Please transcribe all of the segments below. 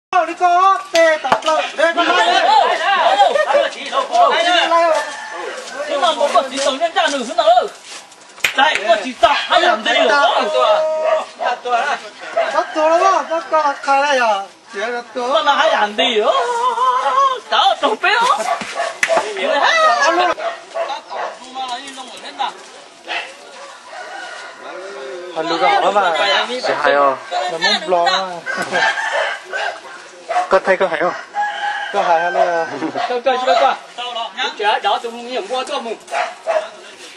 Li koj tes tawm plaws, koj no mus koj txiv tau nyob nraj nws xwb ntag. Koj txiv tau hab yam nti. Koj tuag los koj qha yog koj no hab yam nti. Kav raug peb. Hais lus zoo mas tsis hais os. Muab nplog. Koj thaij koj hais os. Koj hais hais li.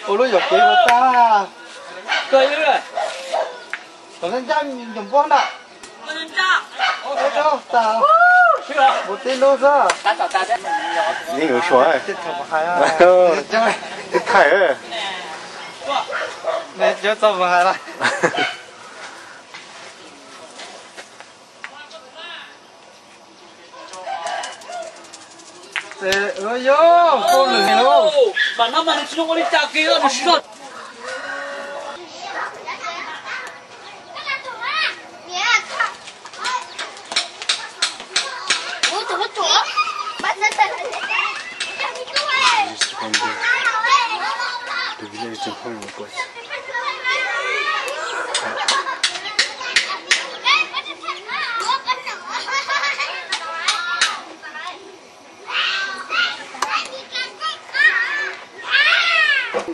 Ua lub yog kev ua tag. Tom ncaj yog npua ntag. Ua tib lub xwb. Yeej yuav suav. Thaij. Cov txoj mus hais lawm. Ces ua yog koj lwm lauj.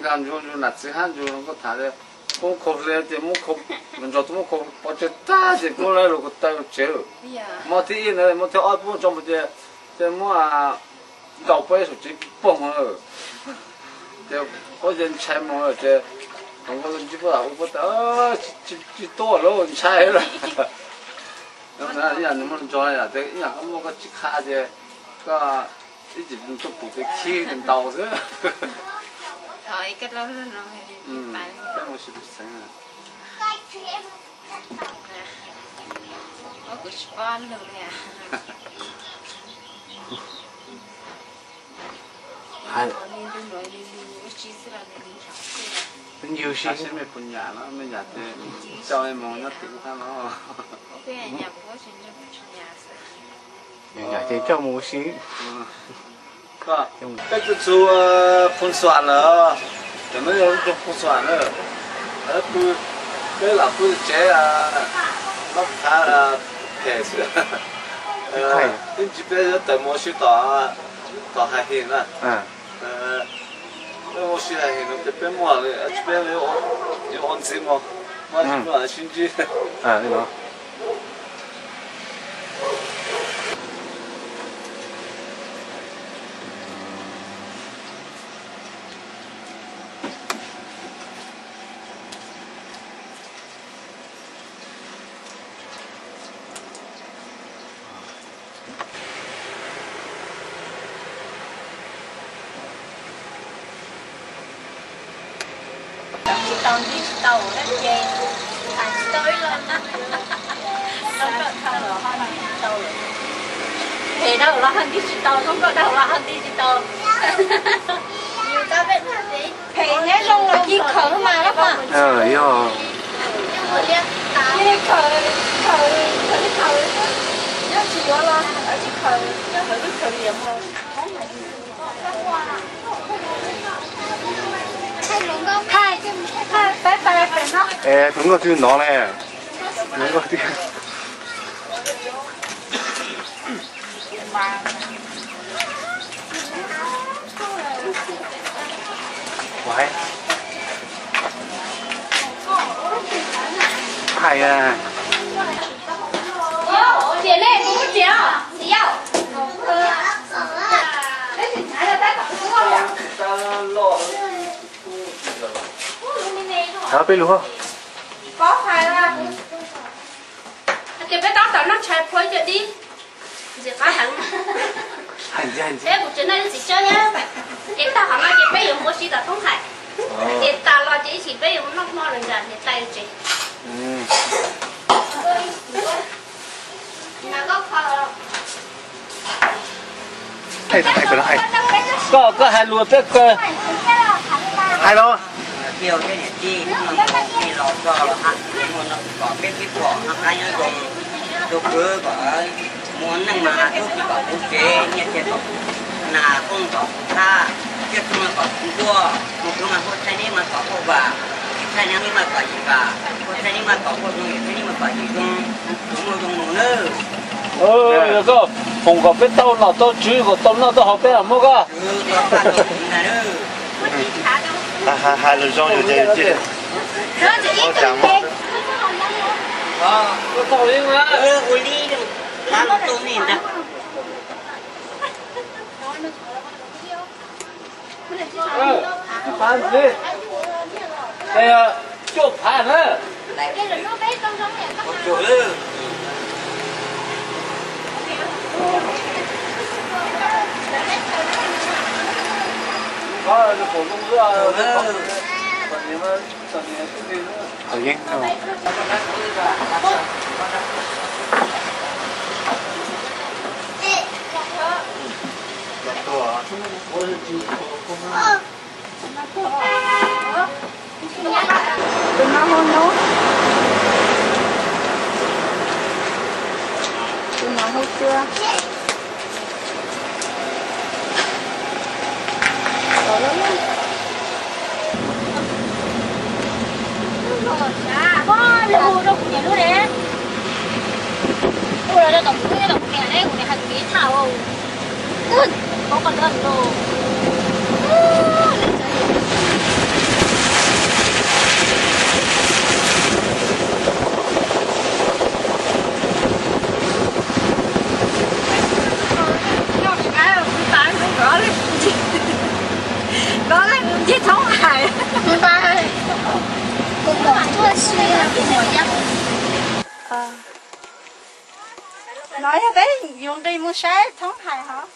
Nram ntsuag ntsuag nam txiv hab ntsuag koj tham tias, koj khau hli tias muab khau, nrog tus muab khau pov tseg tag ces koj lawv los kuv taw tsev. Hmo thib ib na, hmo thib ob pub tso mus ces, ces muab ntaus peb saum tsev poog na. Ces pob zeb ntshai mus ces, tus nkauj ntsib pob tas ua pob tas, tsis tuaj lawm ntshai lawm. Ib yam nws muaj ntso yam tias ib yam koj muaj koj tsis qha ces koj ib txwm tuaj pum ces khib ntaus xwb. Yus si me pus nyam no, me nyam ces coj me moog nyob tim ub hab no. Yus nyam ces coj mus ua si. Peb txhua txhua Phoos Xuam lawm, cov no yog lub rooj Phoos Xuam na. Peb lam pw tsev Npab Phav phem xwb. Ib ntsis peb yuav tawm mus ua si tom Hais His na. Peb ua si Hais His no ces peb muaj li, peb yuav ua ntxiv mog, muaj sib ntsib. Tsis tau ntsib tsis tau na ces hais tsis tau ib los na. Zoo nkauj dhau los ho ntsib tsis tau lawm. Phem dhau los ho ntsib tsis tau, zoo nkauj dhau los ho ntsib tsis tau. Phem nyob zoo los ci khaws mas lab mas. Yog. Ci khaws, khaws, khaws li khaws, nyob tsis yuav los tsis khaws, nyob khaws li khaws li mog. Es tus nkauj twg no ne? Tus nkauj twg? Hais a. Thov peb lus. Ces peb tab tom noj tshais phua ib co dib, ntxim qab heev. Peb kuv tsev neeg txiv tsawb nyab, ces tag hov no ces peb yuav mus ua si tom Thoob Hais, ces tas los ces ib chim peb yuav mus noj hmo lawm nram niam tais tsev. Koj, koj hais lus peb kawg. Hais los. Tus kwv kom Muaj neej mas tub tsis kom kuv tsev, nyiaj txiag kom kuv nas, koob kom kuv thab, thiab tub mas kom kuv nkuaj, mus tub mas huaj tshaib neb mas kom huaj vam, tsis tshaib neb mas kom yim vam, huaj tshaib neb mas kom huaj zoo, yim tshaib neb mas kom yim zoo, mus muaj zoo mus nawb. Yog koj foom kom peb tau nom tau tswv kom tau noj tau haus peb mam muab koj. Hais lus zoo yus ces yus cia. Ib phav ntxiv, cuaj phav na. Thaum yeeb no. Tus no hu nub, tus no hu cua. Ua rau kuv niam lub ne. Ua rau tom kuv lub ne, tom kuv niam ne, kuv niam hais kuv niam tshaj. Ua, koj koj lub lus. Koj leej mus nce thoob hais. No yog peb yuav nqis mus saib thoob hais hov.